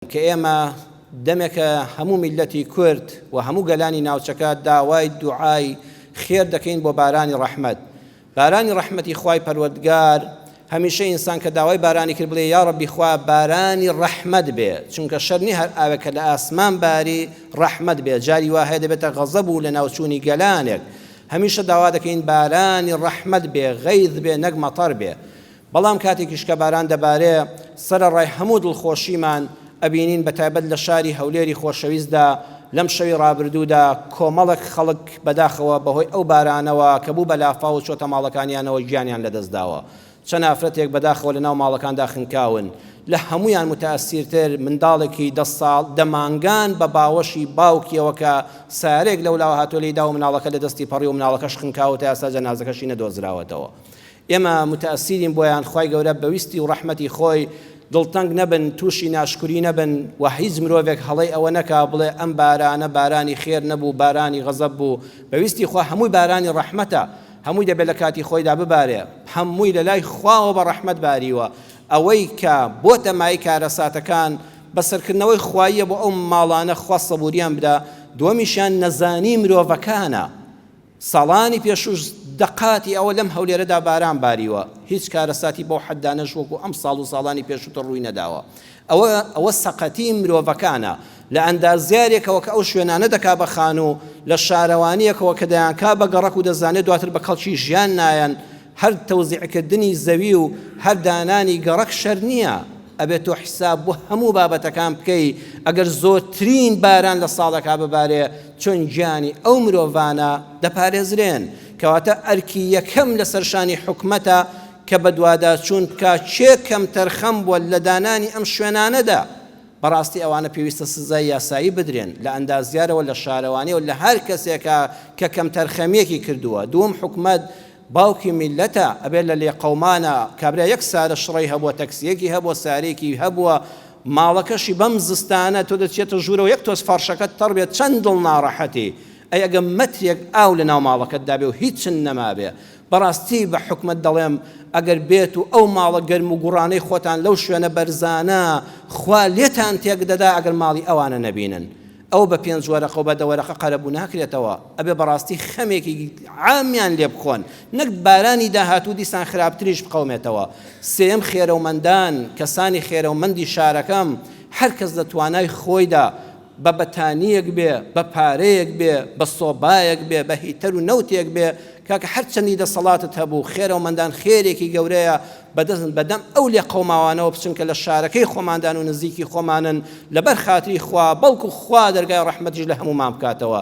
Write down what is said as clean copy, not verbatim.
کە ئێمە دەمێکە هەموو میللەتی کورد و هەموو گەلانی ناوچەکە داوای دوعای خێر دەکەین بۆ بارانی ڕەحمەت. بارانی ڕەحمەتی خوای پەروەردگار هەمیشە ئینسان کە داوای بارانی کرد بڵێ یا ڕەبی خوا بارانی ڕەحمەت بێ چونکە شەر نیە هەر ئاوێک کە لە ئاسمان باری ڕەحمەت بێ جاری وا هەیە دەبێتە غەزەب و لەناوچوونی گەلانێک هەمیشە داوا دەکەین بارانی ڕەحمەت بێ غەیث بێ نەک مەتەر بێ بەڵام کاتێکیش کە باران دەبارێ سەرەڕای هەموو دڵخۆشیمان ئەبینین بەتایبەت لە شاری هەولێری خۆشەویستدا لەم شەوی ڕابردوودا کۆمەڵێک خەڵک بەداخەوە بەهۆی ئەو بارانەوە کە بوو بە لافاو و چۆتە ماڵەکانیانەوە گیانیان لەدەست داوە چەند ئافرەتێک بەداخەوە لەناو ماڵەکاندا خنکاون لە هەموویان متاسیرتر منداڵێکی دە ساڵ دە مانگان بە باوەشی باوکیەوە کە سارێک لەولاوە هاتووە لێی داوە مناڵەکە لە دەستی پەڕی و مناڵەکەش خنکاوە تا ئێستا جەنازەکەشی نەدۆزراوەتەوە. ئێمە متاسیرین بۆیان خوای گەورە بە ویستی و ڕەحمەتی خۆی دڵتەنگ نەبن توشی ناشکوری نەبن وە هیچ مرۆڤێک هەڵەی ئەوە نەکا بڵێ ئەم بارانە بارانی خێر نەبوو بارانی غەزەب بوو بە ویستی خوا هەمووی بارانی ڕەحمەتە هەمووی دەبێت لە کاتی خۆیدا ببارێ هەمووی لە لای خواوە بە ڕەحمەت باریوە ئەوەی کە بۆتە مایەی کارەساتەکان بەسەرکردنەوەی خواییە بۆ ئەو ماڵانە خوا سەبوریان بدا دووەمیشیان نەزانی مرۆڤەکانە ساڵانی پێشووش دە قاتی ئەوە لەم هەولێرەدا باران باریوە، هیچ کارەساتی بەو حەدانەش وەکو ئەم ساڵ و ساڵانی پێشووتر ڕووی نەداوە. ئەوە ئەوە سەقەتی مرۆڤەکانە. لە ئەندازیارێکەوە کە ئەو شوێنانە دەکا بە خانوو، لە شارەوانییەکەوە کە دەیانکا بە گەڕەک و دەزانێ دواتر بە کەڵکی ژیان نایەن، هەر تەوزیعکردنی زەوی و هەر دانانی گەڕەک شەر نییە. ئەبێ تۆ حیساب بۆ هەموو بابەتەکان بکەی ئەگەر زۆرترین باران لە ساڵێکا ببارێ چۆن گیانی ئەو مرۆڤانە دەپارێزرێن کەواتە ئەرکی یەکەم لەسەر شانی حکومەتە کە بەدواداچوون بکا کێ کەمتەرخەم بووە لە دانانی ئەم شوێنانەدا بەڕاستی ئەوانە پێویستە سزای یاسایی بدرێن لە ئەندازیارەوە لە شارەوانیەوە لە هەر کەسێکە کە کەمتەرخەمیەکی کردووە دووەم حکومەت باوکی میللەتە ئەبێت لە لێقەومانە کابرا یەک سارە شڕەی هەبووە تەکسیەکی هەبووە سارێکی هەبووە ماڵەکەشی بەم زستانە تۆ دەچێتە ژوورەوە یەک تۆز فەڕشەکەت تەڕ بێت چەند دڵ ناڕەحەتی ئەی ئەگە مەترێک ئاو لە ناو ماڵەکەتدا بێ و هیچن نەمابێ بەڕاستی بە حکومەت دەڵێم ئەگەر بێت و ئەو ماڵە گەرم و گوڕانەی خۆتان لەو شوێنە بەرزانە خوا لێتان تێک دەدا ئەگەر ماڵی ئەوانە نەبینن ئەوە بە پێنج وەرەقە و بە دە وەرەقە قەرەبوو ناکرێتەوە، ئەبێ بەڕاستی خەمێکی عامیان لێ بخۆن، نەک بارانی داهاتوو دیسان خراپتریش بقەومێتەوە. سێیەم خێرەومەندان، کەسانی خێرەومەندی شارەکەم، هەر کەس لە توانای خۆیدا، بە بەتانییەک بێ، بە پارەیەک بێ، بە سۆبایەک بێ، بە هیتەر و نەوتێک بێ، کاکە هەر چەندی دەسەڵاتت هەبوو، خێرەومەندان خێرێکی گەورەیە، بەدەست بەدەم ئەو لێقەوماوانەوە بچن کە لە شارەکەی خۆماندان و نزیکی خۆمانن لەبەر خاتری خوا بەڵکو خوا دەرگای ڕەحمەتیش لە هەموومان بکاتەوە.